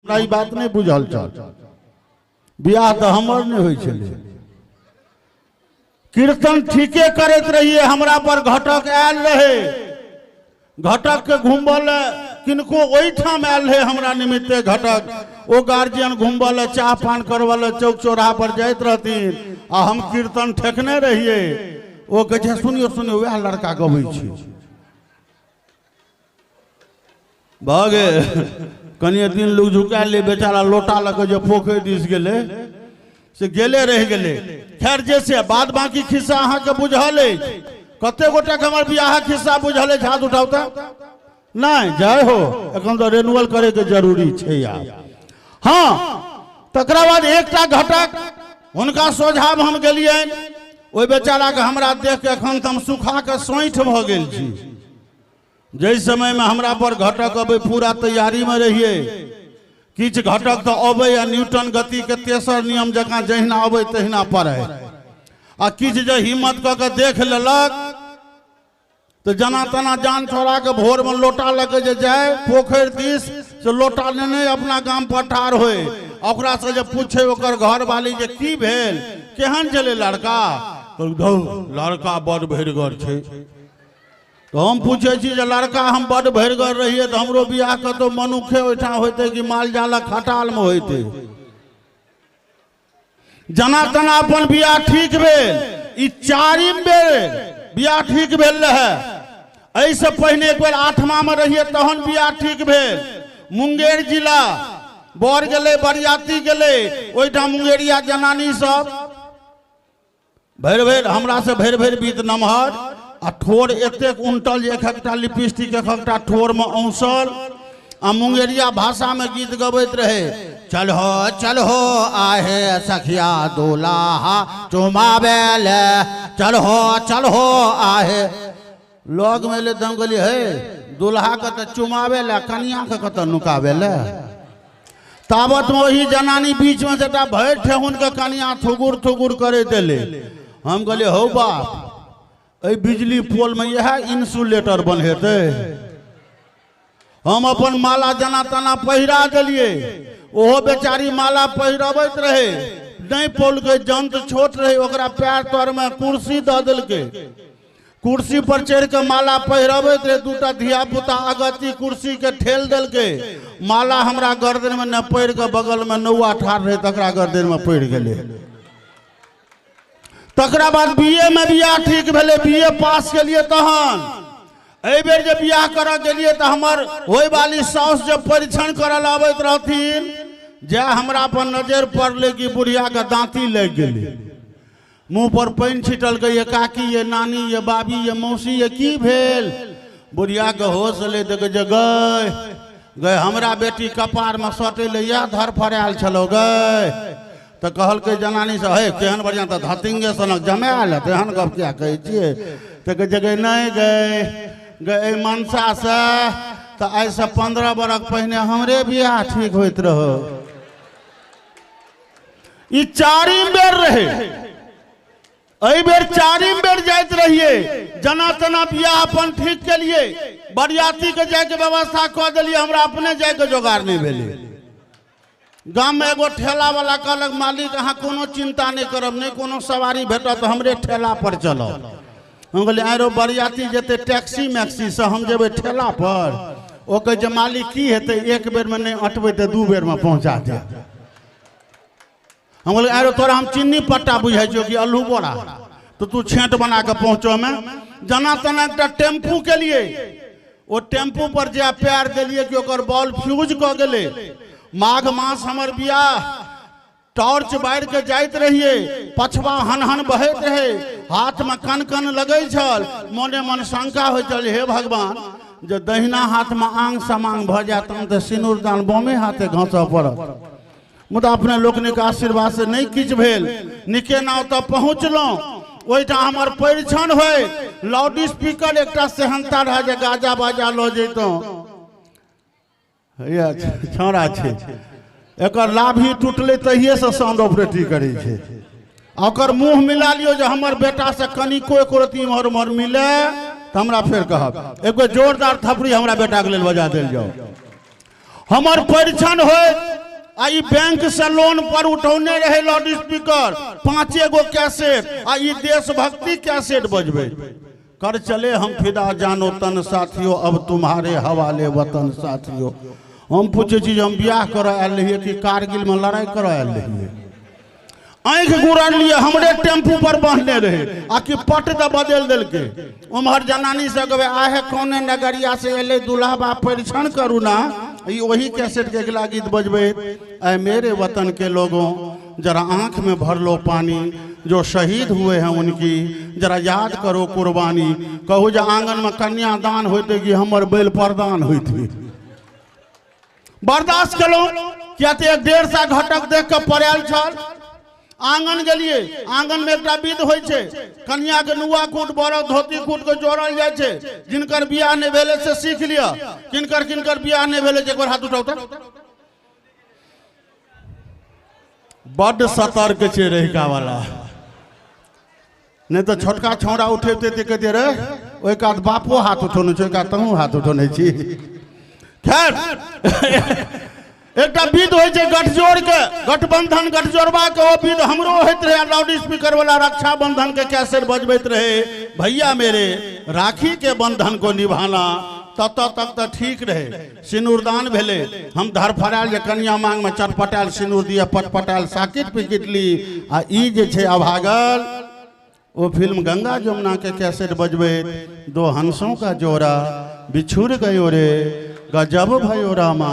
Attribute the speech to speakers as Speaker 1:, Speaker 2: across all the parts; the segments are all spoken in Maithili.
Speaker 1: हमरा ई बात नहि बुझल छल। बियाह तऽ हमर नहि होइ छलै। कीर्तन ठीके करैत रहिए, हमरा पर घटक आयल रहे। घटक के घुमबऽ लए किनको ओहिठाम आयल रहे हमरा निमित्ते घटक। ओ गार्जियन घुमबऽ लए, चाह पान करबऽ लए चौक चौराहा पर जाइत रहथिन आ हम कीर्तन ठेकने रहिए। ओ कहै छै, सुनियो सुनियो, वएह लड़का गबै छै। भऽ गेल कनिए दिन लोक झुका ले, बेचारा लोटा लऽ कऽ जे पोखरि दिस गेलै से गेले रहि गेलै। खैर जे से बाद बाकी खिस्सा अहाँके बुझल अछि। कते गोटेके हमर बियाहक खिस्सा बुझल अछि? हाथ उठाउ तऽ। नहि, जय हो, एखन तऽ रेनुअल करैके जरूरी छै आब। हँ, तकरा बाद एकटा घटक हुनका सोझामे हम गेलियनि। ओहि बेचाराके हमरा देख के एखन तऽ हम सुखा कऽ सोंठि भऽ गेल छी। जाहि समयमे हमरा पर घटक अबै, पूरा तैयारीमे रहियै। किछु घटक तऽ अबै आ न्यूटन गतिके तेसर नियम जकाँ जहिना अबै तहिना पढ़ै, आ किछु जे हिम्मत कऽ के देख लेलक तऽ जना तना जान छोड़ा के भोरमे लोटा लऽ के जे जाय पोखरि दिस, से लोटा लेने अपना गाम पर ठाढ़ होय। ओकरा से जे पूछे ओकर घरवाली जे की भेल, केहन छलै लड़का? धौ, लड़का बड़ भरिगर छै। तऽ हम पूछै छी जे लड़का हम बड्ड भरिगर रहियै तऽ हमरो बियाह कतहु मनुखे ओहिठाम होइतै कि माल जालक खटालमे होइतै? जना तना अपन बियाह ठीक भेल। ई चारिम बेर बियाह ठीक भेल रहै। एहिसँ पहिने एक बेर आठमामे रहियै तहन बियाह ठीक भेल। मुंगेर जिला बर गेलै, बरियाती गेलै। ओहिठाम मुंगेरिया जनानी सब भरि भरि हमरा से भरि भरि बीत नमहर आ ठोर एतेक उनटल जे एक एकटा लिपस्टिक एक एकटा ठोरमे औंसल, आ मुंगेरिया भाषामे गीत गबैत रहे, चल हो चल हो आहे सखिया दुलाहा चुमाबे ले, चल हो चल हो आहे। लग में एलै तऽ हम कहलियै, हे दुल्हाके तऽ चुमाबे ले, कनियाके कतऽ नुकाबे ले? ताबतमे ओही जनानी बीचमे से एकटा भरि ठेहुनके कनिया थुगुर थुगुर करैत एलै। हम कहलियै, हौ बाप, एहि बिजली पोलमे इएह इंसुलेटर बन्हेतै? हम अपन माला जना तना पहिरा देलियै। ओहो बेचारी माला पहिरबैत रहै, नहि पौलकै। जंत छोट रहै, ओकरा पैर तरमे कुर्सी दऽ देलकै। कुर्सी पर चढ़ि कऽ माला पहिरबैत रहै, दूटा धिया पुता अगत्ती कुर्सी के ठेल देलकै। माला हमरा गर्दन में न पड़ि कऽ बगल में नौआ ठाढ़ रहै तकरा गर्दन में पड़ि गेलै। तकरा बाद बी ए में बियाह ठीक भेलै। बी ए पास केलियै। तहन एहि बेर जे बियाह करऽ गेलियै तऽ हमर होय वाली साउस जे परीक्षण करऽ लए अबैत रहथिन, जे हमरा पर नजर पड़लै कि बुढ़ियाके दाँती लागि गेलै। मुँह पर पानि छिटलकै, ये काकी, ये नानी, ये बाबी, ये मौसी, ये की भेल? बुढ़ियाके होश एलै तऽ कहै छै, गय गय, हमरा बेटी कपारमे सटैले इएह धरफड़ायल छलौ गय। तऽ कहलकै जनानी से, हे केहन बढ़िआँ तऽ धतिंगे सनक जमायल है, तेहन गप किया कहै छियै? तऽ कहै छै, गय नहि गय गय, एहि मनसासँ तऽ आइसँ 15 बरख पहिने हमरे बियाह ठीक होइत रहौ। ई चारिम बेर रहे। एहि बेर चारिम बेर जाइत रहिए। जना तना बियाह अपन ठीक केलिए, बरियाती के जायके व्यवस्था कऽ देलिए, हमरा अपने जायके जोगाड़ नहि भेलै। गाममे एगो ठेला वाला कहलक, मालिक अहाँ कोनो चिंता नहि करब, नहि कोनो सवारी भेटत हमरे ठेला पर चलब। हम कहलियै, आरो बरियाती जेतै टैक्सी मैक्सीसँ, हम जेबै ठेला पर? ओ कहै छै, मालिक की हेतै, एक बेरमे नहि अटबै तऽ दू बेरमे पहुँचा देब। हम कहलियै, आरो तोरा हम चिन्नी पट्टा बुझाइ छियौ कि अल्लू बोरा तऽ तू छेँट बना कऽ पहुँचोमे? जना तना एकटा टेम्पू केलियै। ओ टेम्पू पर जे पैर देलियै कि ओकर बॉल फ्यूज कऽ गेलै। माघ मास हमर बियाह, टॉर्च बारि के जाइत रहियै, पछबा हन हन बहैत रहै, हाथमे कन कन लगै छल। मोने मन शंका होइत छल, हे भगवान, जे दहिना हाथमे आंग समांग भऽ जायत तहन तऽ सिनूरदान बमे हाथे घसऽ पड़त। मुदा अपने लोकनिक आशीर्वाद से नहि किछु भेल। निके नाव तऽ पहुँचलहुँ। ओहिठाम हमर परिछन होय, लाउड स्पीकर एकटा सेहनता रहै जे गाजा बाजा लऽ जैतहुँ। हैया छौड़ा छै, एकर लाभी टूटलै तहिएसँ साउंड ऑपरेटिंग करै छै। आ ओकर मुँह मिला लियौ जे हमर बेटासँ कनिको एको रत्ती इम्हर उम्हर मिले तऽ हमरा फेर कहब। एक बेर जोरदार थपड़ी हमरा बेटाके लेल बजा देल जाउ। हमर परिछन होय, आ ई बैंक से लोन पर उठौने रहे लाउड स्पीकर, 5 गो कैसेट, आ ई देशभक्ति कैसेट बजबै। कर चले हम फिदा जानो तन साथियों, अब तुम्हारे हवाले वतन साथियों। हम पूछे छी जे हम बियाह करऽ आयल रहियै कि कारगिल में लड़ाई करऽ आयल रहियै? आँखि गुड़ल लिए हमरे टेम्पू पर बांधने रहे आ कि पट तऽ बदलि देलकै। उम्हर जनानी सब कहबै आहे कौने नगरिया से एलै दुल्हा बाप परीक्षण करू ना, ई ओही कैसेट के अगिला गीत बजबै। ऐ मेरे वतन के लोगों जरा आँख में भर लो पानी, जो शहीद हुए हैं उनकी जरा याद करो कुर्बानी। कहू जे आंगन में कन्यादान होते कि हमर बैल प्रदान होते। बर्दाश्त केलहुँ किया तऽ 1.5 सए घटक देख कऽ पड़ायल छल। आंगन गेलिए, आंगन में एकटा विध होइ छै, कन्या के नुआ कूट बरक धोती कूट के जोड़ल जाइ छै। जिनकर बियाह नहि भेलै से सीख लिअ, किनकर किनकर बियाह नहि भेलै एक बार हाथ उठाउ तऽ। बड्ड सतर्क छै रहिका वाला, नहि तऽ छोटका छौड़ा उठेते तऽ कहते रे ओहि कात बापो हाथ उठौने छै, ओहि कात तहूँ हाथ उठौने छी। खैर एकटा विध होइ छै गठजोड़ के, गठबंधन गठजोड़बा के, ओ विध हमरो होइत रहे। लाउड स्पीकर वाला रक्षाबंधन के कैसेट बजबैत रहे, भैया मेरे राखी के बंधन को निभाना। तत तक तऽ ठीक रहे। सिनूरदान भेलै, हम धरफड़ायल जे कनिया मांग में चटपटायल सिनूर दिया, पटपटायल साकिट पिकिट ली। आ ई जे छै अभागल ओ फिल्म गंगा जमुना के कैसेट बजबैत, दो हंसों का जोड़ा बिछुड़ गयो रे गजब भयो रामा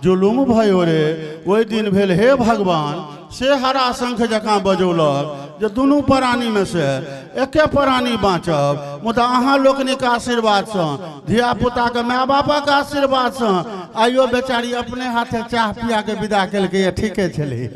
Speaker 1: जुलुम भयो रे। ओहि दिन भेल हे भगवान से हरा शंख जकाँ बजौलक जे दुनू प्राणी में से एके प्राणी बाँचब, मुदा अहाँ लोकनिक आशीर्वादसँ, धियापुताके माय बापक आशीर्वादसँ आइयो बेचारी अपने हाथे चाह पिया के विदा केलकै। ठीके छलै।